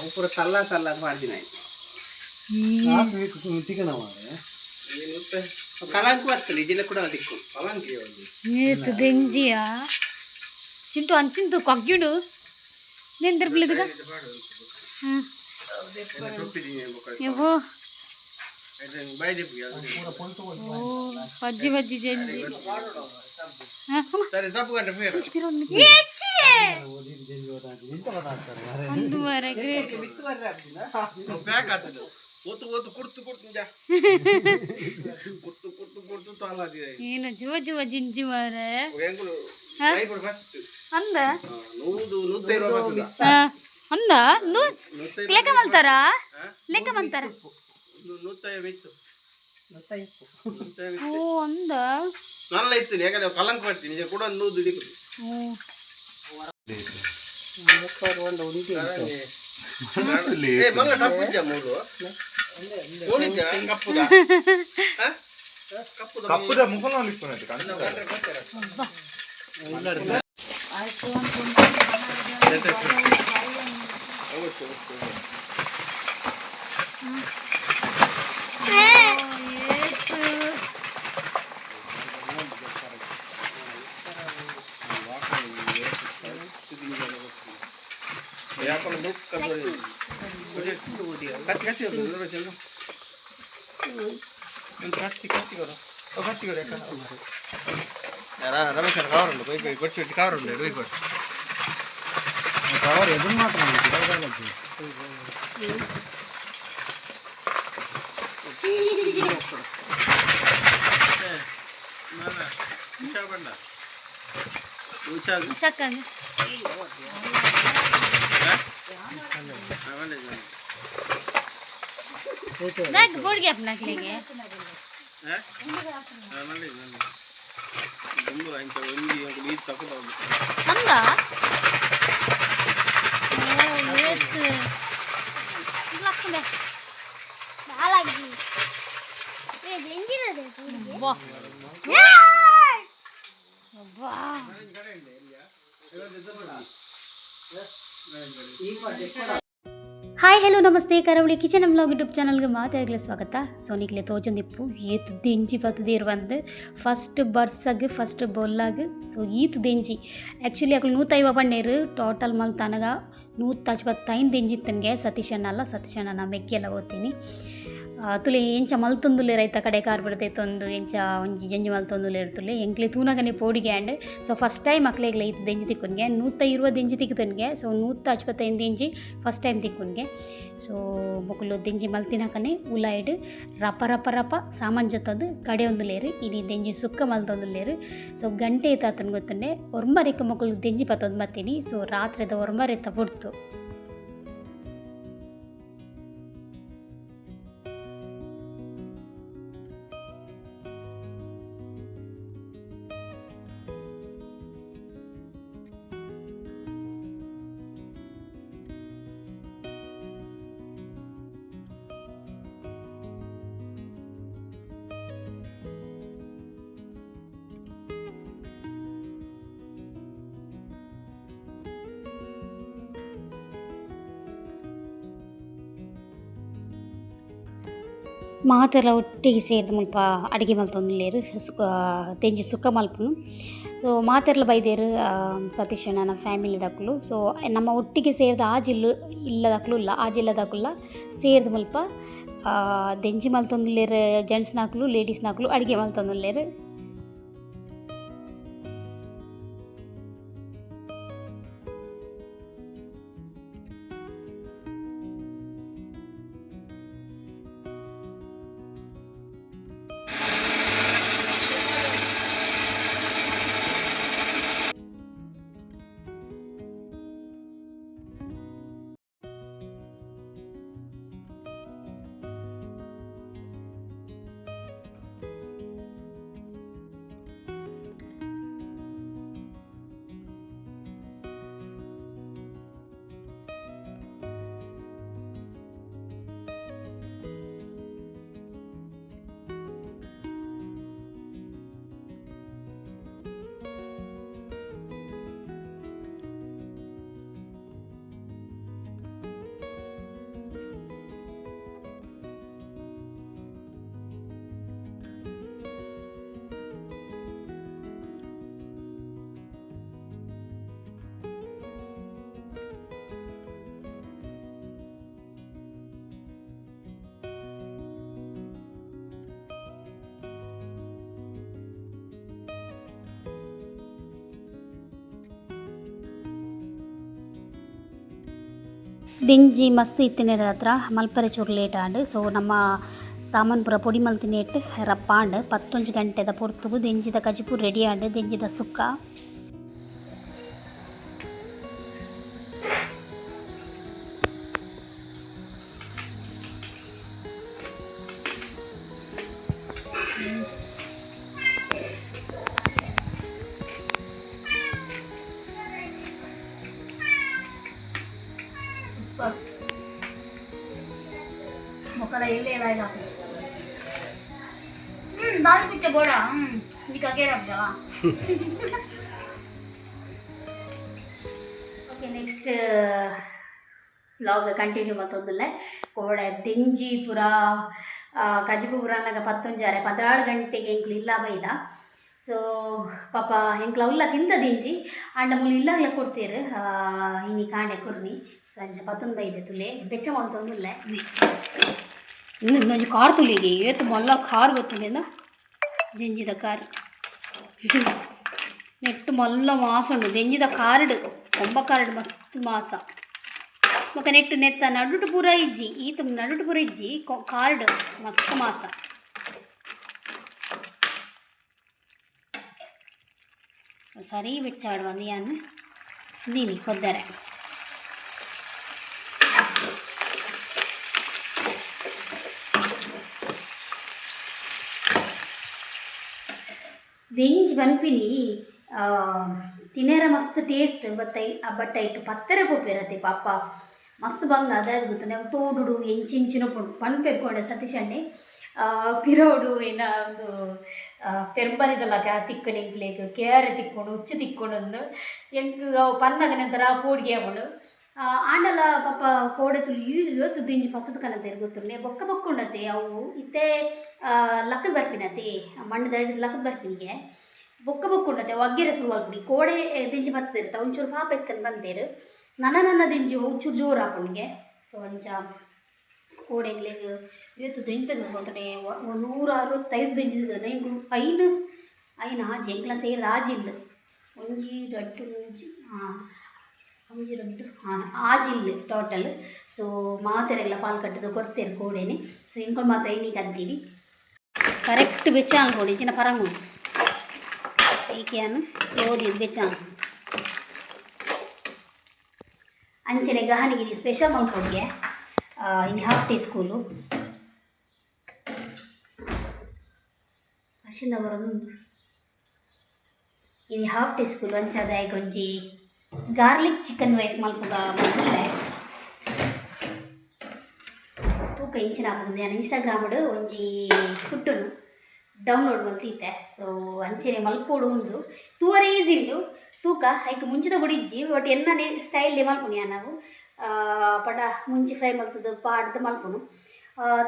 ಉಪ್ಪುರ ತಲ್ಲ ತಲ್ಲ ಪಾಡ್ದಿನ. ಕಲಂಕು ಬರ್ತದೆ, ಇದಿಲ್ಲ ಕೂಡ ದಿಕ್ಕು. ಏತ್ ದೆಂಜಿಯಾ ಚಿಂಟು, ಅಂಚಿಂತು ಕೊಗ್ಗಿಡು నేను తిరపలేదుగా. ఇవ్వు. ఓ బజ్జి బజ్జి జంజి. ಅಂದು ಮಾರೆ, ಗ್ರೇಟ್. ಒತ್ತು ಒತ್ತು ಕುಡ್ತು ಕುಡ್ತು ಕುಡ್ತು ಕುಡ್ತು ಕುಡ್ತು ತಾಲ. ಏನು ಜುವ ಜುವ ಜಿಂಜಿ ಮಾರೆ. ಫಸ್ಟ್ ಅಂದ. 100 150. ಅಂದ ಲೆಕ್ಕ ಮಲ್ತಾರ, ಲೆಕ್ಕ ಮಲ್ತಾರ. 150 ಇತ್ತು. ಓ ಅಂದ. ನಲ್ಲ ಇತ್ತು, ಯಾಕಂದ್ರೆ ಕಲಂಕ ಮಾಡ್ತೀನಿ ಕೂಡ 100 ದಿಕ್ಕು. ಓ. ಏ ಮಂಗ, ಟಪ್ಪು ಇದ್ಯಾ? ಮೂರು ಹೋಲಿದ್ಯಾ? ಕಪ್ಪುದ? ಹ? ಕಪ್ಪುದ. ಕಪ್ಪುದ ಮುಖ ಇಪ್ಪುನೈತೆ. ಏತು. ಕತ್ತಿ ಕತ್ತಿ ಹೊಡ್ದು, ಒಂದು ಕತ್ತಿ ಕತ್ತಿ ಕೊಡು. ಓ, ಕತ್ತಿ ಕೊಡು. ರಮೇಶ್ ಕವರ್ ಉಂಟು, ಕೊಯ್ ಕೊಯ್ ಕೊಡ್ಸಿ ಕೊಡ್ಸಿ. ಕವರ್ ಉಂಟು, ಕೊಯ್ ಕೊಡು. ಕವರ್ ಎದುರು ಮಾತ್ರ. ಹುಷಾ ಬಣ್ಣ ಹುಷಾ. ಸಾಕಾಗ. ಬ್ಯಾಗ್ ಬೋರ್ಡ್ಗೆ ಅಪ್ನಾಕ್ಲಿಗೆ. ಅಂದ. ಓ ಏತ್ ಲಕ್ಕಂದೆ. ಅಬ್ಬಾ ಅಬ್ಬಾ. Hi, hello, namaste. ಕರಾವಳಿ ಕಿಚನ್ ವ್ಲಾಗ್ ಯೂಟ್ಯೂಬ್ ಚಾನಲ್ಗೆ ಮಾತಾಡಲು ಸ್ವಾಗತ. ಸೊ ನಿಕ್ಲೆ ತೋಜೊಂದಿಪ್ಪು ಏತ್ ದೆಂಜಿ ಬತ್ತದೇರು ಬಂದು ಫಸ್ಟ್ ಬರ್ಸಗ್, ಫಸ್ಟ್ ಬೊಲ್ಲಾಗ್. ಸೊ ಈತ್ ದೆಂಜಿ ಆ್ಯಕ್ಚುಲಿ ಅಕ್ಲು 150 ಪಂಡೇರು. ಟೋಟಲ್ ಮಲ್ತನಗ 165 ದೆಂಜಿ ಇತ್ತನ್ಗೆ. ಸತೀಶ್ ಅಣ್ಣ ಅಲ್ಲ, ಸತೀಶ್ ಅಣ್ಣ ನಾ ಮೆಕ್ಕೆಲ್ಲ ಓದ್ತೀನಿ. ತುಲೆ ಎಂಚ ಮಲ್ತೊಂದುಲ್ಲೆ, ರೈತ ಕಡೆ ಕಾರ್ ಬಿಡ್ತೈತೊಂದು ಎಂಚ ಒಂಜಿ ಜಂಜಿ ಮಲ್ತೊಂದುಲ್ಲೆ ತುಲೆ. ಎಂಕ್ಲೆ ತೂನಗನೆ ಪೋಡಿಗೆ ಆ್ಯಂಡ್ ಸೊ ಫಸ್ಟ್ ಟೈಮ್ ಅಕ್ಲೆಗ್ಲ ಈತ್ ದೆಂಜಿ ತಿಕ್ಕುನ್ಗೆ. 120 ದೆಂಜಿ ತಿಕ್ಕುತನ್ಗೆ. ಸೊ 165 ದೆಂಜಿ ಫಸ್ಟ್ ಟೈಮ್ ತಿಕ್ಕುನ್ಗೆ. ಸೊ ಮೊಕುಲು ದೆಂಜಿ ಮಲ್ತಿನಕನೆ ಉಲಾಯ್ಡ್ ರಪ ರಪ ರಪ ಸಾಮಾನ್ ಜೊತ್ತೊಂದು ಕಡೆ ಒಂದುಲೇರು. ಇನಿ ದೆಂಜಿ ಸುಕ್ಕ ಮಲ್ತೊಂದುಲ್ಲೇರು. ಸೊ ಗಂಟೆ ಐತಾತನ್ ಗೊತ್ತುಂಡೆ, ಒರ್ಂಬರೆಕ್ ಮೊಕುಲು ದೆಂಜಿ ಪತ್ತೊಂದು ಬತ್ತೀನಿ. ಸೊ ರಾತ್ರಿದ ಒರ್ಂಬರೆತ್ತ ಪುಡ್ತು. ಮಾತೆಲ್ಲ ಒಟ್ಟಿಗೆ ಸೇರ್ದು ಮುಲ್ಪ ಅಡುಗೆ ಮಲ್ತೊಂದುಲ್ಲೆರ್, ದೆಂಜಿ ಸುಕ್ಕ ಮಲ್ಪುನು. ಸೊ ಮಾತೆರ್ಲ ಬೈದೆರ್, ಸತೀಶ್ ಅಣ್ಣನ ಫ್ಯಾಮಿಲಿ ದಕುಲು. ಸೊ ನಮ್ಮ ಒಟ್ಟಿಗೆ ಸೇರ್ದು ಆ ಜಿಲ್ಲು ಇಲ್ಲದಕ್ಲು ಇಲ್ಲ, ಆ ಜಿಲ್ಲದಕುಲ್ಲ ಸೇರ್ದು ಮುಲ್ಪ ದೆಂಜಿ ಮಲ್ತೊಂದುಲ್ಲೆರ್. ಜೆಂಟ್ಸ್ನಕುಲು, ಲೇಡೀಸ್ನಕುಲು ಅಡುಗೆ ಮಲ್ತೊಂದುಲ್ಲೆರ್. ದಿಂಜಿ ಮಸ್ತ್ ಇತ್ತಿನ ಹತ್ರ ಮಲ್ಪರೆ ಚೂರು ಲೇಟ್ ಆಂಡ್. ಸೊ ನಮ್ಮ ಸಾಮಾನ್ ಪೂರ ಪೊಡಿ ಮಲ್ತಿನೇಟ್ ರಪ್ಪಾಂಡ್ 11 ಗಂಟೆದ ಪೊರ್ತುಗು ದೆಂಜಿದ ಕಜಿಪು ರೆಡಿ ಆಂಡ್. ದೆಂಜಿದ ಸುಕ್ಕ ಮೊಕ್ಕಲ ಎಲ್ಲೇ ದಾಲ್ ಬಿಟ್ಟೆ ಬೋಡ ನೀ. ಓಕೆ, ನೆಕ್ಸ್ಟ್ ವ್ಲಾಗ್ ಕಂಟಿನ್ಯೂ ಮಲ್ತೊಂದುಲ್ಲೆ. ಕೋಡೆ ದೆಂಜಿ ಪೂರ ಕಜಿಪು ಪೂರ ಆನಗ ಪತ್ತೊಂಜಾರೆ 12 ಗಂಟೆಗೆ ಎಂಕ್ಲು ಇಲ್ಲ ಬೈದ. ಸೊ ಪಾಪ ಎಂಕ್ಲ ಉಲ್ಲ ತಿಂತ ದಿಂಜಿ ಆಂಡ ಮೂಲು ಇಲ್ಲಾಗ್ಲ ಕೊಡ್ತೀರು. ಇನಿ ಕಾಂಡೆ ಕೊರ್ನಿ. ಸಂಜೆ ಪತ್ತೊಂದು ಬೈದೆ ತುಲೆ ಬೆಚ್ಚ ಮಲ್ತೊಂದುಲ್ಲೆ. ಇನ್ನೊಂದು ಕಾರ್ ತುಲಿಗೆ ಏತು ಮಲ್ಲ ಕಾರ್ ಗೊತ್ತುಂಡೇನ. ಜಂಜಿದ ಕಾರ್ ನೆಟ್ಟು ಮಲ್ಲ ಮಾಸ ಉಂಡು. ದೆಂಜಿದ ಕಾರ್ಡ್ ಒಂಬ ಕಾರ್ಡ್ ಮಸ್ತ್ ಮಾಸ. ಬೊಕ ನೆಟ್ಟು ನೆತ್ತ ನಡುಟು ಪೂರ ಇಜ್ಜಿ, ಈತ ನಡುಟು ಪೂರ ಇಜ್ಜಿ. ಕಾರ್ಡ್ ಮಸ್ತ್ ಮಾಸ. ಸರಿ ಬೆಚ್ಚಾಡು ಬಂದು ಯಾನ್ ದೀನಿ ಕೊದ್ದಾರೆ. ದೆಂಜಿ ಪನ್ಪಿನಿ ತಿನೇರ ಮಸ್ತ್ ಟೇಸ್ಟ್ ಬತ್ತೈ. ಬಟ್ ಐಟ್ ಪತ್ತರೆ ಪೋಪೆರತೆ ಪಾಪ ಮಸ್ತ್ ಬಂಗ. ಅದಾದ ಗೊತ್ತುಂಡೆ ಅವು ತೋಡುಡು ಎಂಚೆಂಚಿನ ಪುಂಡು ಪನ್ಪೆರ್ ಕೋಡೆ ಸತೀಶ್ ಅಣ್ಣೆ. ಪಿರೋಡು ಏನ ಒಂದು ಪೆರ್ಬರಿದಲಕ ತಿಕ್ಕುಂಡು ಎಂಕ್ಲೆಗ್ ಕೇರೆ ತಿಕ್ಕೊಂಡು ಉಚ್ಚು ತಿಕ್ಕೊಂಡು. ಎಂಕ್ ಅವು ಪನ್ನಗನೆ ಒಂಥರ ಪೋಡಿಗೆ ಆಪುಂಡು. ಆಂಡಲ ಪಾಪ ಕೋಡೆ ತುಲು ಏತ್ ದಿಂಜಿ ಪತ್ತದ ಕನತೆರ್ ಗೊತ್ತುಂಡೆ. ಬೊಕ್ಕ ಬೊಕ್ಕ ಉಂಡತೆ ಅವು ಇತ್ತೆ ಲಕ್ಕದ್ ಬರ್ಪಿನತೆ, ಮಣ್ಣು ದಡಿದ್ ಲಕ್ಕದ್ ಬರ್ಪಿನಿಗೆ. ಬೊಕ್ಕ ಬೊಕ್ಕ ಉಂಡತೆ ಒಗ್ಗೆರೆ ಶುರು ಮಲ್ಪುನಿ. ಕೋಡೆ ದಿಂಜಿ ಬತ್ತಿರ್ತ ಒಂಚೂರು ಪಾಪ ಎತ್ತನ್ ಬಂದೇರು. ನನ ನನ ದಿಂಜಿ ಒಂಚೂರು ಜೋರು ಆಪುಂಡಿಗೆ. ಸೊ ಅಂಚ ಕೋಡೆ ಎಂಕ್ಲೆಗ್ ಏತ್ ದಿಂಜಿ ತೆಗ್ದು ಗೊತ್ತುಂಡೆ, 165 ದಿಂಜಿ ತೆಗ್ದು. ಎಂಕುಲು ಐನ್ ಐನ್ ಆಜಿ ಎಂಕ್ಲ ಸೇರಿ ಆಜಿಲ್ಲು. ಒಂಜಿ ರಡ್ಡ್ ಮೂಜಿ ಹಾಂ ಒಂಜಿ ರಡ್ಡ್ ಹಾಂ ಆಜಿಲ್ಲು ಟೋಟಲ್. ಸೊ ಮಾತೆರೆಗ್ಲ ಪಾಲ್ ಕಟ್ಟುದು ಕೊಡ್ತೇರು ಕೋಡೆನೆ. ಸೊ ಎಂಕುಲು ಮಾತ್ರ ಇನಿ ಕದ್ದೀವಿ. ಕರೆಕ್ಟ್ ಬೆಚ್ಚ ಅನ್ಕೊಡಿ ಚಿನ್ನ ಪರಂಗು ಐಕ್ಯಾನ್ ಸ್ಲೋ ದೀದ್ ಬೆಚ್ಚ. ಅಂಚನೆ ಗಹನಿಗೆ ಸ್ಪೆಷಲ್ ಮಲ್ಪೊಡ್ಗೆ ಇನ್ನು ಹಾಫ್ ಟೀ ಸ್ಪೂನು ಅರ್ಶಿನ ಬರೋದು. ಇದು ಹಾಫ್ ಟೀ ಸ್ಪೂನ್. ಅಂಚಾದ ಒಂಜಿ ಗಾರ್ಲಿಕ್ ಚಿಕನ್ ರೈಸ್ ಮಲ್ಪುಗ ಮಲ್ಪುಲೆ. ತೂಕ ಇಂಚಿನ ಆಪುಂಡು. ಯಾನ್ ಇನ್ಸ್ಟಾಗ್ರಾಮ್ಡ್ ಒಂಜಿ ಫುಡ್ಡುನು ಡೌನ್ಲೋಡ್ ಮಲ್ತಿತ್ತೆ. ಸೊ ಅಂಚನೆ ಮಲ್ಪೊಡು. ಉಂದು ತೂವರೆ ಈಸಿ ಉಂಡು. ತೂಕ ಐಕ್ ಮುಂಚಿದ ಬೊಡಿ ಇಜ್ಜಿ, ಬಟ್ ಎನ್ನನೆ ಸ್ಟೈಲ್ ಮಲ್ಪುನಿ ಯಾನ್. ಅವು ಪಂಡ ಮುಂಚಿ ಫ್ರೈ ಮಲ್ತದ್ದು ಪಾಡ್ದು ಮಲ್ಪುನು.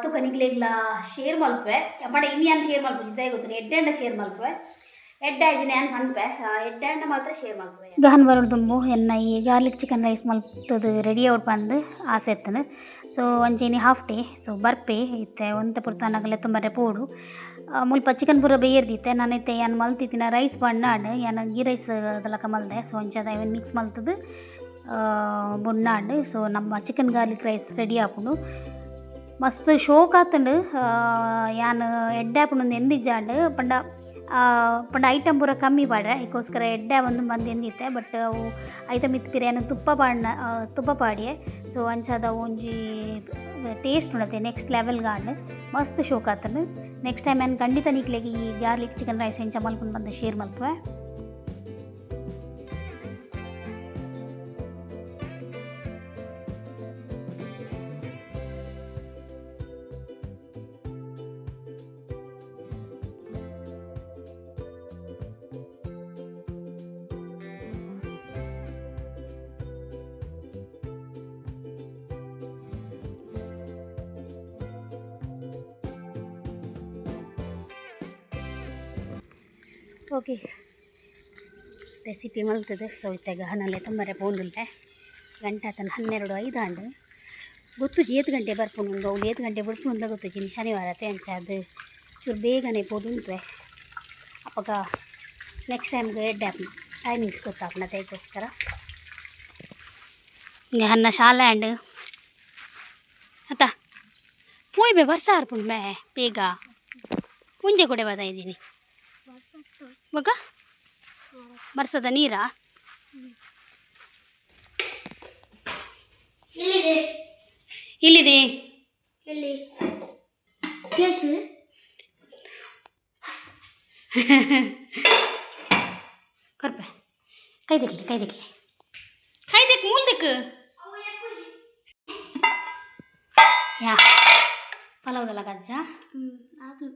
ತೂಕ ನಿಕ್ಲೆಗ್ಲ ಶೇರ್ ಮಲ್ಪುವೆ. ಪಂಡ ಇನ್ನು ಯಾನ್ ಶೇರ್ ಮಲ್ಪುಜಿ. ದಾಯೆ ಗೊತ್ತುಂಡು? ಎಡ್ಡೆ ಶೇರ್ ಮಲ್ಪುವೆ. ಎಡ್ಡೆ ಆಯ್ಜಿನ ಯಾನ್ ಪನ್ಪೆ, ಎಡ್ಡೆ ಮಾತ್ರ ಶೇರ್ ಮಲ್ಪುವೆ. ಗಹನ್ ಬರೋಡು ದುಂಬು ಎನ್ನ ಈ ಗಾರ್ಲಿಕ್ ಚಿಕನ್ ರೈಸ್ ಮಲ್ತದು ರೆಡಿ ಔಟ್ ಪಂದ್ ಆಸೆ ಇತ್ತಂದು. ಸೊ ಒಂಜಿ ಇನಿ ಹಾಫ್ ಡೇ. ಸೊ ಬರ್ಪೆ ಇತ್ತೆ ಒಂತೆ ಪೊರ್ತುನಗಲೆ ತುಂಬರೆ ಪೋಡು. ಮುಲ್ಪ ಚಿಕನ್ ಪೂರ ಬೇಯರ್ದಿತ್ತೆ. ನಾನು ಇತ್ತೆ ಯಾನ್ ಮಲ್ತಿತ್ತಿನ ರೈಸ್ ಬಣ್ಣಾಂಡ್. ಯಾನ್ ಗೀ ರೈಸ್ ದಲಕ ಮಲ್ದೆ. ಸೊ ಅಂಚಾದ ಅವೆನ್ ಮಿಕ್ಸ್ ಮಲ್ತದು ಬೊಣ್ಣಾಂಡ್. ಸೊ ನಮ್ಮ ಚಿಕನ್ ಗಾರ್ಲಿಕ್ ರೈಸ್ ರೆಡಿ ಆಪುಂಡು. ಮಸ್ತ್ ಶೋಕ್ ಆತುಂಡು. ಯಾನ್ ಎಡ್ಡೆ ಆಪುಂಡು ಎಂದಿಜ್ಜಾಂಡ್. ಪಂಡ ಪಂಡ ಐಟಮ್ ಪೂರ ಕಮ್ಮಿ ಪಾಡ್ರೆ ಐಕೋಸ್ಕರ ಎಡ್ಡೆ ಒಂದು ಬಂದು ಎಂದಿತ್ತೆ. ಬಟ್ ಅವು ಐತ ಮಿತ್ತ್ ಪಿರ ಯಾನ್ ತುಪ್ಪ ಪಾಡ್ನ, ತುಪ್ಪ ಪಾಡಿಯೆ. ಸೊ ಅಂಚಾದ ಒಂಜಿ ಟೇಸ್ಟ್ ಉಂಡತೆ ನೆಕ್ಸ್ಟ್ ಲೆವೆಲ್ ಗಾಂಡ್. ಮಸ್ತ್ ಶೋಕ್ ಆತುಂಡು. ನೆಕ್ಸ್ಟ್ ಟೈಮ್ ಯಾನ್ ಖಂಡಿತ ನಿಕ್ಲೆಗ್ ಈ ಗಾರ್ಲಿಕ್ ಚಿಕನ್ ರೈಸ್ ಎಂಚ ಮಲ್ಪುನು ಪಂದ್ ಶೇರ್ ಮಲ್ಪುವೆ. ಓಕೆ, ರೆಸಿಪಿ ಮಲ್ತದೆ. ಸೊ ಇತ್ತೆ ಗಹನಲ್ಲೇ ತುಂಬರೆ ಪೋಂದುಲ್ಲೆ. ಗಂಟೆ ಆತನ 12:05 ಆಂಡ್. ಗೊತ್ತುಜಿ ಏತ್ ಗಂಟೆ ಬರ್ಪುಂಡು, ಅವ್ಲು ಏತ್ ಗಂಟೆ ಬುಡ್ಪುಂಡು ಗೊತ್ತುಜಿ. ಇನಿ ಶನಿವಾರ ಅತೆ, ಅಂಚ ಅದು ಚೂರು ಬೇಗನೆ ಪೋದುಂತುವೆ. ಅಪಗ ನೆಕ್ಸ್ಟ್ ಟೈಮ್ಗೆ ಎಡ್ಡೆ ಆಪುಂಡು, ಟೈಮಿಂಗ್ಸ್ ಗೊತ್ತಾಪುಂಡು. ಅದಕ್ಕೋಸ್ಕರ ಹನ್ನ ಶಾಲೆ ಆಂಡ್. ಪೋಯ್ಬೆ ಬರ್ಸ ಆರ್ಪುಂಡು ಮೇ ಬೇಗ ಮುಂಜೆ ಕೊಡೆ ಬರ್ತಾ ಇದ್ದೀನಿ ಬೊಕ್ಕ ಬರ್ಸದ ನೀರಾ. ಎಲ್ಲಿದೆ? ಇಲ್ಲಿದೆ. ಎಲ್ಲಿ ಟೇಸ್ಟ್? ಕೊರ್ಪೆ ಕೈ ದಿಕ್ಲಿ, ಕೈ ದಿಕ್ಲಿ, ಕೈ ದಿಕ್ ಮೂಲ ದಿಕ್. ಯಾ ಪಲಾವ್ದಲ್ಲ ಗಜ್ಜ. ಅದು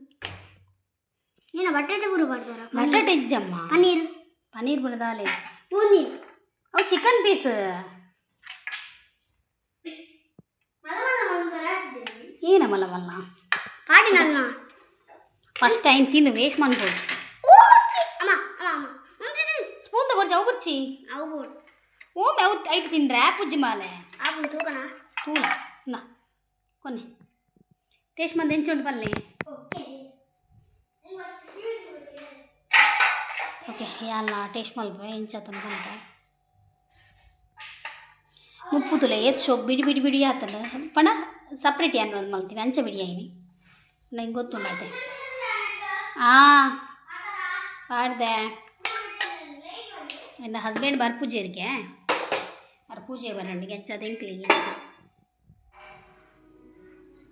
ನೀನು ಬಟಾಟೆ ಪೂರ ಮಾಡ್ತಾರ? ಬಟಾಟೆ ಇಜ್ಜಮ್ಮ. ಪನ್ನೀರ್. ಪನ್ನೀರ್ ಪೂರ ದಾಲ್ ಇಜ್ಜಿ. ಬೂಂದಿ. ಅವು ಚಿಕನ್ ಪೀಸ್. ಏನ ಮಲ್ಲ ಮಲ್ಲ? ಪಾಡಿನಲ್ಲ. ಫಸ್ಟ್ ಟೈಮ್ ತಿನ್ನು, ವೇಸ್ಟ್ ಮಾಡ್ಬೋದು. ಅಮ್ಮ ಅಮ್ಮ ಅಮ್ಮ. ಸ್ಪೂನ್ ತಗೊಡ್ಚಿ, ಅವು ಬುರ್ಚಿ. ಅವು ಬೋಡು. ಓಮೆ ಅವು ಐಟ್ ತಿಂದ್ರೆ ಪುಜ್ಜಿ ಮಾಲೆ. ಆಪುನ್ ತೂಕನ. ತೂಲ ನಾ ಕೊನೆ ಟೇಸ್ಟ್ ಮಂದಿ ಎಂಚುಂಟು ಪಲ್ಲೆ. ಓಕೆ. ಓಕೆ, ಯಾಲ್ನ ಟೇಸ್ಟ್ ಮಲ್ಪೆ ಎಂಚಾತನ ಪಂಪ. ಮುಪ್ಪು ತುಲೆ ಏತ್ ಶೋಕ್ ಬಿಡಿ ಬಿಡಿ ಬಿಡಿ ಆತನ ಪಣ ಸಪ್ರೇಟ್ ಯಾನ್ ಒಂದು ಮಲ್ತೀನಿ ಅಂಚ ಬಿಡಿ ಆಯ್ನಿ ನಂಗೆ ಗೊತ್ತುಂಡತೆ. ಆ ಪಾಡ್ದೆ. ನನ್ನ ಹಸ್ಬೆಂಡ್ ಬರ್ ಪೂಜೆರಿಗೆ ಬರ್ ಪೂಜೆ ಬರಂಡಿಗೆ ಅಂಚ ಎಂಕ್ಲಿಗೆ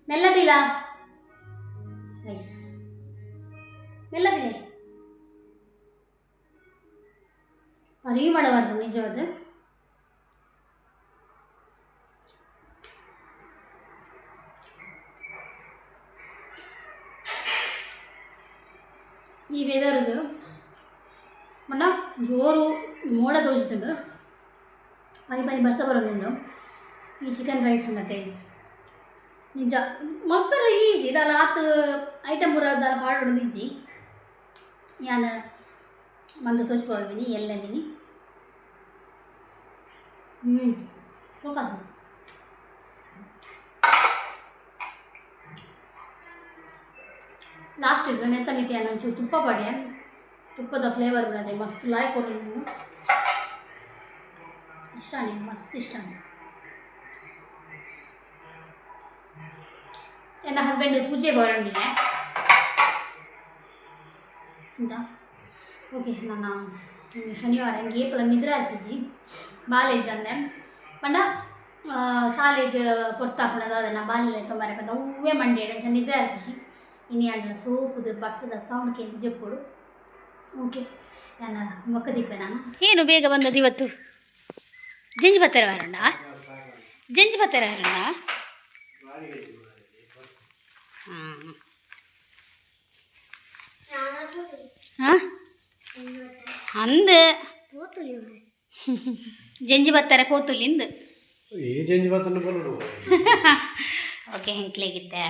ಮೆಲ್ಲದಿಲ್ಲ ರೈಸ್ ಮೆಲ್ಲದಿಲ್ಲ. ಪರಿಮಳ ಬರ್ಪು ನಿಜವಾದ. ಈ ವೆದರ್ದು ಮೊన్న ಜೋರು ಮೋಡ ತೋಜುತ್ತುಂಡು, ಪನಿ ಪನಿ ಬರ್ಸ ಬರೋದುಂಡು. ಈ ಚಿಕನ್ ರೈಸ್ ಮತ್ತೆ ನಿಜ ಮಲ್ಪೆರ ಈಸಿ ಇದಲ್ಲ. ಆತ್ ಐಟಮ್ ಪೂರ ದಾಲ ಪಾಡೋಡು ಇಜ್ಜಿ. ಯಾನ್ ಮಂದ ತೋಜ್ಪಾವಿನಿ ಎಲ್ಲದಿನಿ. ಸೋಕಾತು. ಲಾಸ್ಟ್ ಇದು ನೆತ್ತ ಮಿತಿ ಒಂಚೂರು ತುಪ್ಪ ಪಡೆ. ತುಪ್ಪದ ಫ್ಲೇವರ್ ಬರದೆ ಮಸ್ತ್ ಲಾಯ್ಕ್ ಕೊಡೋದು. ಇಷ್ಟ ನಿಂಗೆ ಮಸ್ತ್ ಇಷ್ಟ. ನನ್ನ ಹಸ್ಬೆಂಡ್ ಪೂಜೆ ಬರೋಣಿಲ್ಲ ನಿಜ. ಓಕೆ, ನನ್ನ ಶನಿವಾರ ಹಿಂಗೆ ಏಪಲ ನಿದ್ರೆ ಆರ್ಪಿಜಿ ಬಾಲೇಜ್ ಅಂದೆ ಪಂಡ ಶಾಲೆಗೆ ಪೊರ್ತಾಪುಣದ ಅದನ್ನು ಬಾಲ್ಯ ತೊಂಬರೆ ಪಂಡ ಹೂವೇ ಮಂಡಿ ಅಂಚ ನಿದ್ರೆ ಆರ್ಪಿಜಿ. ಇನಿ ಅಂಡಲ ಸೋಕುದು ಬರ್ಸದ ಸೌಂಡ್ ಕೇಳಿ ಜೆಪ್ಪುಡು. ಓಕೆ, ನಾನು ಮೊಕ್ಕದಿಪ್ಪೆ. ನಾನು ಏನು ಬೇಗ ಬಂದದ್ದು ಇವತ್ತು? ಜಂಜಿ ಬತ್ತಾರೆ ಬರೋಣ, ಜಂಜಿ ಬತ್ತಾರೆ ಬರೋಣ. ಹಾಂ ಹಾಂ ಅಂದು ಜಂಜಿ ಬತ್ತಾರೆ ಪೋತುಲಿಂದು. ಈ ಚೇಂಜ್ ಬತ್ತನ್ನು ಬರೋಡು. ಓಕೆ, ಹೆಂಕ್ಲೇಗಿತ್ತೆ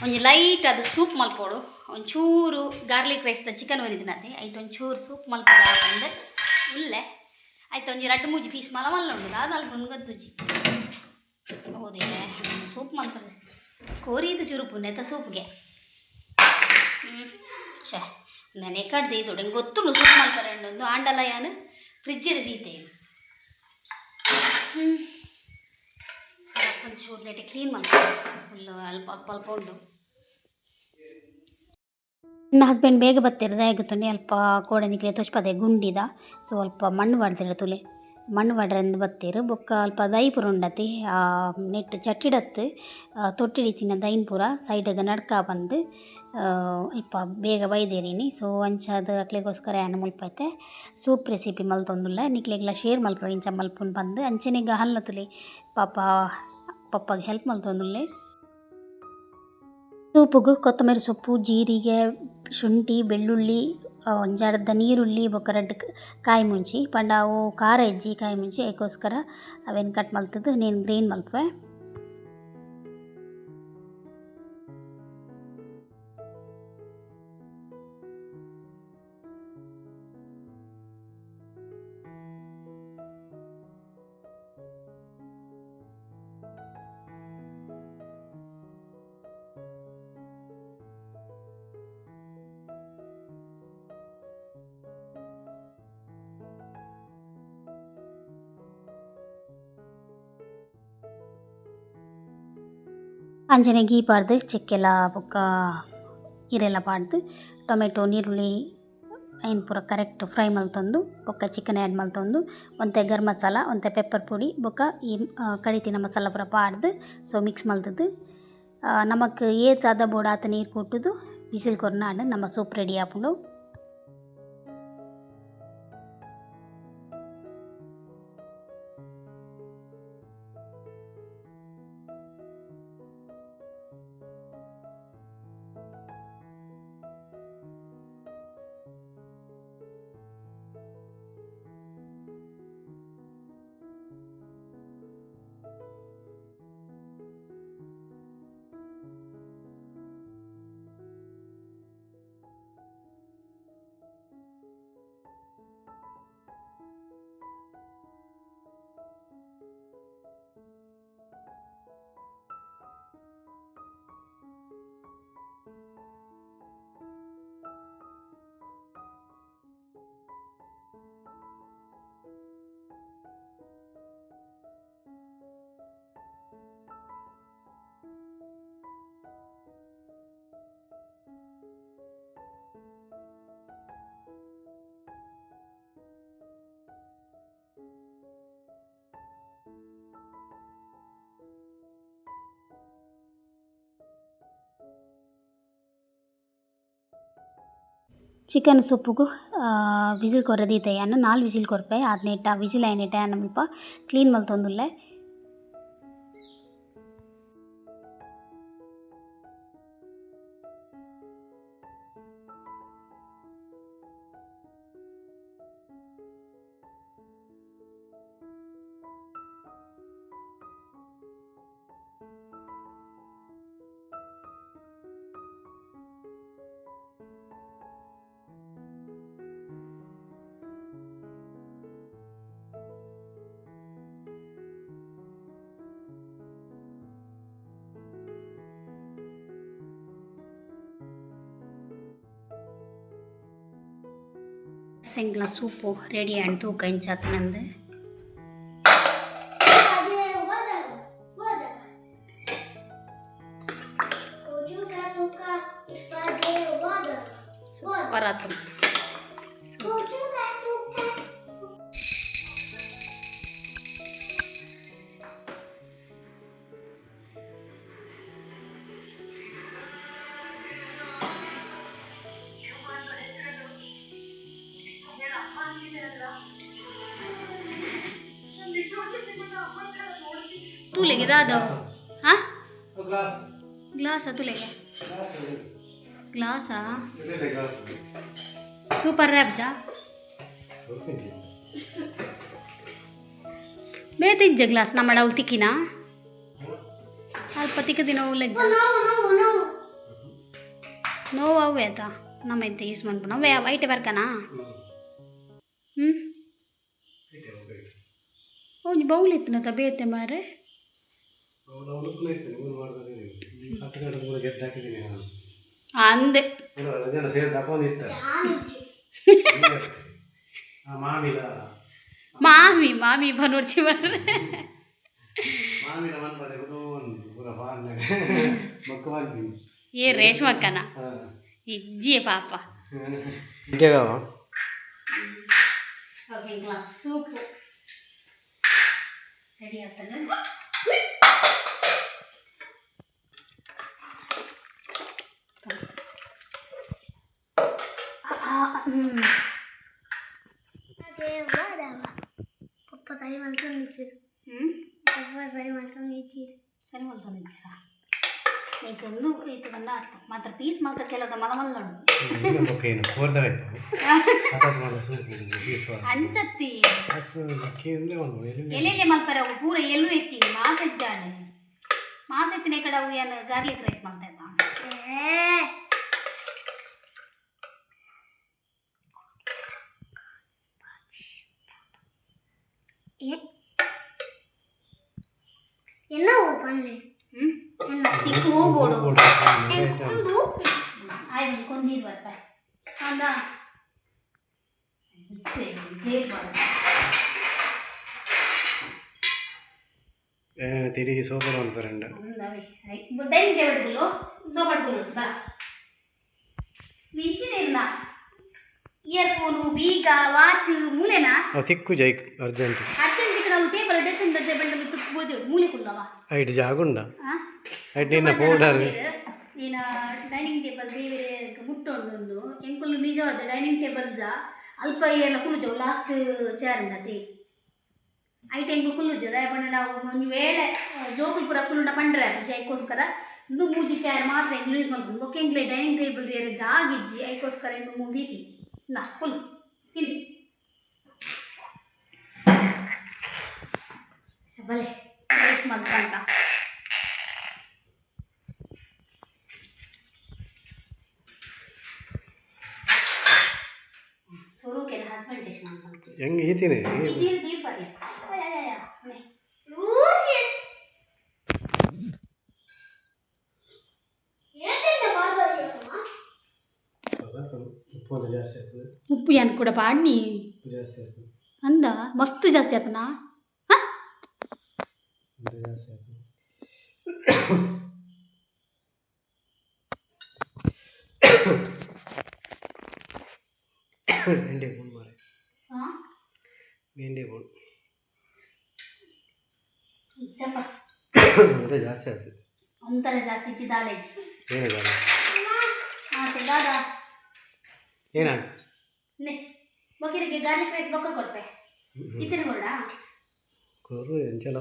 ಒಂಜಿ ಲೈಟ್ ಅದು ಸೂಪ್ ಮಲ್ಪೋಡು. ಒಂಚೂರು ಗಾರ್ಲಿಕ್ ರೈಸ್ದ ಚಿಕನ್ ಒರಿದಿನತೆ ಐಟ್ ಒಂಚೂರು ಸೂಪ್ ಮಲ್ಪೋಡು ಹಾಕಂದು ಉಲ್ಲೆ ಆಯ್ತು. ಒಂಜಿ ರಡ್ಡು ಮೂಜಿ ಪೀಸ್ ಮಲ ಮಲ್ಲ ಉಂಡು ದಾದ ಅಲ್ಪ ಗೊತ್ತುಜಿ. ಹೌದೇ, ಸೂಪ್ ಮಲ್ಪರೆ ಕೋರಿದು ಚುರುಪು ನೆತ ಸೂಪ್ಗೆ. ಹ್ಞೂ ಛೇ, ನೆನೆ ಕಡ್ದು ಇದು ಹಿಂಗೆ ಗೊತ್ತುಂಡು ಸೂಪ್ ಮಲ್ಪರೆ ಒಂದು ಆಂಡಲ ಯಾನು ಫ್ರಿಜ್ ದೀತೆ. ಹ್ಞೂ ಒಂಚೂರು ನೆಟ್ಟೆ ಕ್ಲೀನ್ ಮಾಡ್ಕೊಂಡು ಫುಲ್ಲು ಅಲ್ಪ ಅಲ್ಪ ಅಲ್ಪ ಉಂಡು. ನನ್ನ ಹಸ್ಬೆಂಡ್ ಬೇಗ ಬತ್ತಿರೋದು ಆಗುತ್ತಂಡೆ. ಅಲ್ಪ ಕೋಡನಿಕ್ಲೆ ತೊಚ್ಪದೆ ಗುಂಡಿದ ಸೊ ಅಲ್ಪ ಮಣ್ಣು ಪಾಡ್ದಿರ ತುಲೆ. ಮಣ್ಣು ಪಾಡ್ರೆಂದು ಬತ್ತೀರು. ಬೊಕ್ಕ ಅಲ್ಪ ದೈ ಪೂರ ಉಂಡತಿ ನೆಟ್ ಚಟ್ಟಿಡತ್ತು ತೊಟ್ಟಿಡಿತಿನ ದೈನ್ ಪೂರ ಸೈಡ್ಗೆ ನಡ್ಕ ಬಂದು ಅಲ್ಪ ಬೇಗ ಬೈದೇರಿನಿ. ಸೊ ಅಂಚಾದ ಅಕ್ಲೆಗೋಸ್ಕರ ಯಾನ್ ಮುಲ್ಪ ಇತ್ತೆ ಸೂಪ್ ರೆಸಿಪಿ ಮಲ್ತೊಂದುಲ್ಲ. ನಿಕ್ಲೆಗ್ಲ ಶೇರ್ ಮಲ್ಪ ಇಂಚ ಮಲ್ಪುನ್ ಬಂದು ಅಂಚೆನೆಗ ಹಲ್ಲ ತುಲೆ ಪಾಪ ಪಪ್ಪಗೆ ಹೆಲ್ಪ್ ಮಲ್ತೊಂದುಲ್ಲೆ. ಸೂಪುಗು ಕೊತ್ತಂಬರಿ ಸೊಪ್ಪು, ಜೀರಿಗೆ, ಶುಂಠಿ, ಬೆಳ್ಳುಳ್ಳಿ, ಒಂಜಿ ಅರ್ಧ ನೀರುಳ್ಳಿ ಬೊಕ್ಕ ರಡ್ಡ್ ಕಾಯಿ ಮುಂಚಿ. ಪಂಡ ಅವು ಖಾರ ಇಜ್ಜಿ ಕಾಯಿ ಮುಂಚಿ, ಐಕೋಸ್ಕರ ಅವೆನ್ ಕಟ್ ಮಲ್ತುದು ನೇನ್ ಗ್ರೈಂಡ್ ಮಲ್ಪುವೆ. ಅಂಚನೆ ಗೀ ಪಾಡ್ದು ಚೆಕ್ಕೆಲ ಬೊಕ್ಕ ಇರೆಲ ಪಾಡ್ದು ಟೊಮೆಟೊ ನೀರುಳ್ಳಿ ಐನ್ ಪೂರ ಕರೆಕ್ಟ್ ಫ್ರೈ ಮಲ್ತೊಂದು ಬೊಕ್ಕ ಚಿಕನ್ ಆ್ಯಡ್ ಮಲ್ತೊಂದು ಒಂತೆ ಗರಂ ಮಸಾಲ, ಒಂತೆ ಪೆಪ್ಪರ್ ಪೊಡಿ ಬೊಕ್ಕ ಈ ಕಡಿತಿನ ಮಸಾಲ ಪೂರ ಪಾಡ್ದು ಸೊ ಮಿಕ್ಸ್ ಮಲ್ತುದು ನಮಕ್ ಏತ್ ಅದ ಬೋಡು ಆತ್ ನೀರು ಕೊಟ್ಟುದು ವಿಸಿಲ್ ಕೊರ್ನಾಂಡ ನಮ್ಮ ಸೂಪ್ ರೆಡಿ ಆಪುಂಡು. ಚಿಕನ್ ಸೊಪ್ಪುಗು ವಿಸಿಲ್ ಕೊರ್ರೆ ದೀತೆ ಯಾನ್ ನಾಲ್ ವಿಸಿಲ್ ಕೊರ್ಪೆ ಆತ್ನೇಟ ವಿಸಿಲ್ ಆಯಿನೇಟ ಯಾನ್ ಮುಲ್ಪ ಕ್ಲೀನ್ ಮಲ್ತೊಂದುಲ್ಲೆ. ಎಂಕ್ಲ ಸೂಪು ರೆಡಿ ಆಂಡ್ ತೂಕ ಇಂಚಾತ್ನಂದು. ಸೂಪರ್ ಆತು. ತೂಲೆಗೆ ದಾದವು ಹಾಂ ಗ್ಲಾಸ್ ತೂಲೆಗೆ ಗ್ಲಾಸಾ ಸೂಪರ್ ರ್ಯಾಪ್ಜಾ ಬೇತಿಜ್ಜ ಗ್ಲಾಸ್ ನಮ್ಮ ಅವು ತಿಕ್ಕಿನ ಅಲ್ಪ ತಿಕ್ಕದಿನ ಉಲ್ಲಜ್ಜ ನೋವು ಅವೇ ಆಯ್ತಾ ನಮ್ಮ ಇದ್ದ ಯೂಸ್ ಮಾಡ್ಬೋದು ಅವೇ ವೈಟ್ ಬರ್ಕನಾ. ಹ್ಞೂ ಒಂಜಿ ಬೌಲ್ ಇತ್ತು ಬೇತೆ ಮಾರೆ. ಅಂದೆ ಮಾಮಿ ಮಾಮಿ ಬನೋರ್ಚಿ ಮಾರೆ ಏ ರೇಷ್ಮಕ್ಕನ ಇಜ್ಜಿಯೇ ಪಾಪ. ಓಕೆ ಸೂಪ್ ರೆಡಿ ಆಗ್ತದೆ. ಪಪ್ಪ ಸರಿ ಮಲ್ತೊಂದಿಚ್ಚು. ಹ್ಞೂ ಪಪ್ಪ ಸರಿ ಮಲ್ತೊಂದಿಚ್ಚು. ಸರಿ ಮಲ್ತೊಂದಿದ್ದೀರಾ ನೀಕು ಒಂದು ಇತ್ತು ಬಂದ ಆತು ಮಾತ್ರ ಪೀಸ್ ಮಾತ್ರ ಕೆಲದ ಮಲ ಮಲ್ಲಡು ಅಂಚತ್ತಿ ಎಲ್ಲೆಲ್ಲೆ ಮಲ್ಪರೆ ಅವು ಪೂರ ಎಲ್ಲೂ ಎತ್ತೀನಿ ಮಾಸೆಜ್ಜಾಂಡ್ ಮಾಸೆತ್ತಿನ ಕಡೆ ಅವು ಏನು ಗಾರ್ಲಿಕ್ ರೈಸ್ ಮಾಡ್ತಾ ಇದ್ದ. ಎನ್ನ ಪನ್ನೆ? ಹ್ಞೂ ಇಕ್ಕು ಹೋಗೋಡು ಆಯ್ತು ಕೊಂದೀರು ಬರ್ಪ ಅಂದ ಪ್ಲೇಟ್. ತಿರುಗಿ ಸೋಪಡ ಅನ್ಪರಂಡ. ಡೈನಿಂಗ್ ಟೇಬಲ್ ಕುಲ್ಲು, ಸೋಫಾಡ್ ಕುಲ್ಲು ಬಾ. ನಿಂತಿನ ಇಯರ್ಫೋನು, ಬೀಗ, ವಾಚ್ ಮೂಲೆನಾ? ಅವು ತಿಕ್ಕು ಜೈಕ್ ಅರ್ಜೆಂಟ್. ಅರ್ಜೆಂಟ್ ఇక్కడ ಟೇಬಲ್, ಡ್ರೆಸ್ಸಿಂಗ್ ಟೇಬಲ್ ತುಕ್ಬೋದು, ಮೂಲೆ ಕುಲ್ಲವ. ಐಟ್ ಜಾಗುಂಡ. ಆ? ಐಟ್ ನಿನ್ನ ಪೌಡರ್. ನೀನ ಡೈನಿಂಗ್ ಟೇಬಲ್ ದೇವರೇ ಮುಟ್ಟೊಂಡು. ಎಂಕುಲು ನಿಜವಾದ ಡೈನಿಂಗ್ ಟೇಬಲ್ದ ಅಲ್ಪ ಎಲ್ಲ ಕುಲ್ಲುಜವು. ಲಾಸ್ಟ್ ಚೇರ್ ಉಂಡತಿ, ಐಟ್ ಎಂಕುಲು ಕುಲ್ಲುಜ. ಪಂಡ ನಾವು ಒಂಜಿ ವೇಳೆ ಜೋಕುಲು ಪೂರ ಕುಲ್ಲುಂಡ ಪಂಡ್ರೆ ಐಕ್ಕೋಸ್ಕರ ಇಂದು ಮೂಜಿ ಚೇರ್ ಮಾತ್ರ ಎಂಕ್ಲು ಯೂಸ್ ಮಲ್ಪುಂಡು. ಬೊಕ್ಕ ಎಂಕ್ಲೆ ಡೈನಿಂಗ್ ಟೇಬಲ್ ದೇವರ ಜಾಗ ಇಜ್ಜಿ, ಐಕ್ಕೋಸ್ಕರ ಎಂಕು ಮುಗೀತಿ. ನಾ ಕುಲ್ಲು ತಿನ್ನಿ. ಬಲೆ ಟೇಸ್ಟ್ ಮಾಡ್ತಂತ. ಸ್ವರೂಕೆ ಹಸ್ಬೆಂಡ್ ಟೇಸ್ಟ್ ಮಾಡ್ತಂತ. ಹೆಂಗೆ ಈತೀನಿ? ಈ ಜೀರ್ ನೀರು ಬರಲಿ. ರೂಸಿ ಏತಿಂದ ಮಾತಾಡಿಯಮ್ಮ? ಉಪ್ಪು ಒಂದು ಜಾಸ್ತಿ ಆಗ್ತದೆ. ಉಪ್ಪು ಏನು ಕೂಡ ಪಾಡ್ನಿ. ಉಪ್ಪು ಜಾಸ್ತಿ ಆಗ್ತದೆ. ಅಂದ ಮಸ್ತ್ ಜಾಸ್ತಿ ಆತನಾ? ಉಪ್ಪು ಜಾಸ್ತಿ ಆಗ್ತದೆ. ಮೆಂಡೆ ಬೋನ್ ಮಾರೆ. ಮೆಂಡೆ ಬೋನ್. ಚಪ್ಪ. ಅದೇ ಜಾಸ್ತಿ ಆಗ್ತದೆ. ಒಂಥರ ಜಾಸ್ತಿ ಇಚ್ಚಿ ದಾಲೇಜ್. ಏನಿದೆ? ಮತ್ತೆ ದಾದಾ? ಏನ? ನೆ ಬೊಕಿರಿಗೆ ಗಾರ್ಲಿಕ್ ರೈಸ್ ಬೊಕ್ಕ ಕೊರ್ಪೆ ಇತ್ತಿನ ಕೊರಡ. ಕೊರು ಎಂಚಲ.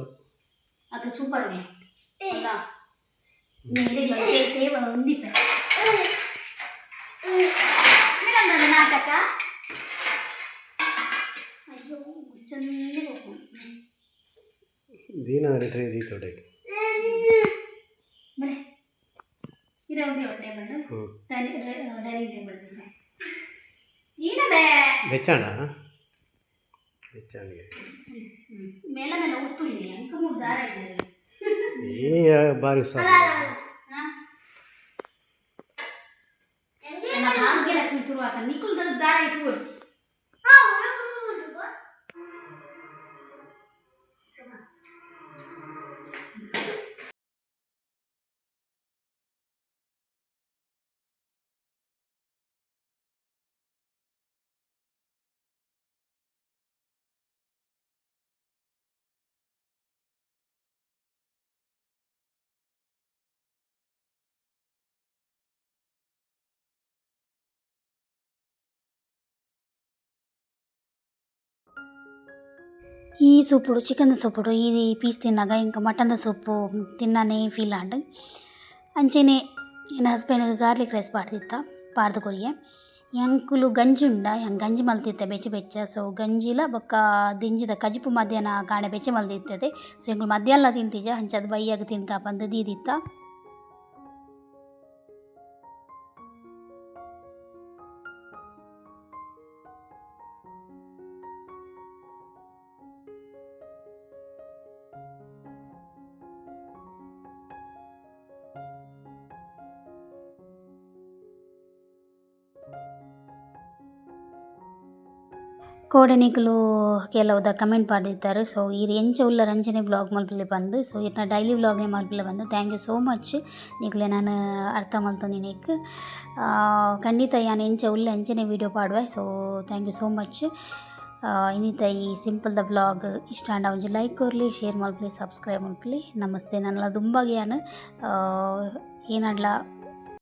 ಅದು ಸೂಪರ್ ಉಳ್ಳೆ ಅಲ್ಲ. ತೇವ ಒಂದಿತ್ತ ನಾಟಕ. ಅಯ್ಯೋ, ಚಂದ. ದೀನ ಟ್ರೇ ದೀತೋಡೆ. ಬಲೆ ಇರೋ ಒಂದೇ ಒಂದು ಟೇಬಲ್. ಹ್ಞೂ. ಡೈನಿಂಗ್ ಟೇಬಲ್ ಏನಬೇ? ಬೆಚ್ಚಾಣ ಬೆಚ್ಚಾಣಿಗೆ. ಮೇಲೆ ಮೇಲೆ ಉಪ್ಪು ಇಲ್ಲಿ ಅಂಕ ದಾರ ಇದೆ. ಏ ಬಾರಿ ಸಾಕು. ನನ್ನ ಭಾಗ್ಯಲಕ್ಷ್ಮಿ ಶುರುವಾತ ನಿಖುಲ್ ದಾರ ಇಟ್ಟು ಕೊಡ್ಸಿ. ಈ ಸೂಪುಡು ಚಿಕನ್ ಸೂಪುಡು ಈ ಪೀಸ್ ತಿನ್ನಾಗ ಇಂಕ ಮಟನ್ದ ಸೂಪು ತಿನ್ನಾನೆ ಫೀಲ್ ಆಂಡ್. ಅಂಚೆನೆ ಎನ್ನ husband garlic rice ಪಾಡ್ದಿತ್ತ, ಪಾಡ್ದು ಕೊರಿಯೆ. ಎಂಕುಲು ಗಂಜಿ ಉಂಡ, ಹೆಂಗೆ ಗಂಜಿ ಮಲ್ತಿತ್ತೆ ಬೆಚ್ಚ ಬೆಚ್ಚ. ಸೊ ಗಂಜಿಲ ಬೊಕ್ಕ ದಿಂಜಿದ ಕಜಿಪು ಮಧ್ಯಾಹ್ನ ಕಾಣೆ ಬೆಚ್ಚ ಮಲ್ದಿತ್ತದೆ. ಸೊ ಎಂಕುಲು ಮಧ್ಯಾಹ್ನ ತಿಂತಿಜ, ಅಂಚದ ಬಯ್ಯಾಗ ತಿನ್ಕ ಪಂದ್ ದೀದಿತ್ತ. ಕೋಡನಿಕುಲು ಕೆಲವುದ ಕಮೆಂಟ್ ಪಾಡಿರ್ತಾರೆ. ಸೊ ಈರ್ ಎಂಚ ಉಲ್ಲರ್ ಅಂಚನೆ ಬ್ಲಾಗ್ ಮಲ್ಪುಲೆ ಪಂದ್. ಸೊ ಇರ್ನ ಡೈಲಿ ವ್ಲಾಗ್ ಮಲ್ಪುಲೆ ಪಂದ್. Thank you so much ನಿಕುಲೆ ನಾನು ಅರ್ಥ ಮಲ್ತೊಂದಿನೇಕ್. ಖಂಡಿತ ಯಾನ್ ಎಂಚ ಉಲ್ಲೆ ಅಂಚನೆ ವೀಡಿಯೋ ಪಾಡುವೆ. So thank you so much. ಇನ್ನಿತ ಈ ಸಿಂಪಲ್ದ ವ್ಲಾಗ್ ಇಷ್ಟ ಆಂಡ ಒಂಜಿ ಲೈಕ್ ಕೊರ್ಲಿ, ಶೇರ್ ಮಲ್ಪುಲೆ, ಸಬ್ಸ್ಕ್ರೈಬ್ ಮಲ್ಪುಲೆ. ನಮಸ್ತೆ. ನನ್ನಲ ದುಂಬಾಗ್ ಯಾನ್ ಏನಾಂಡ್ಲ.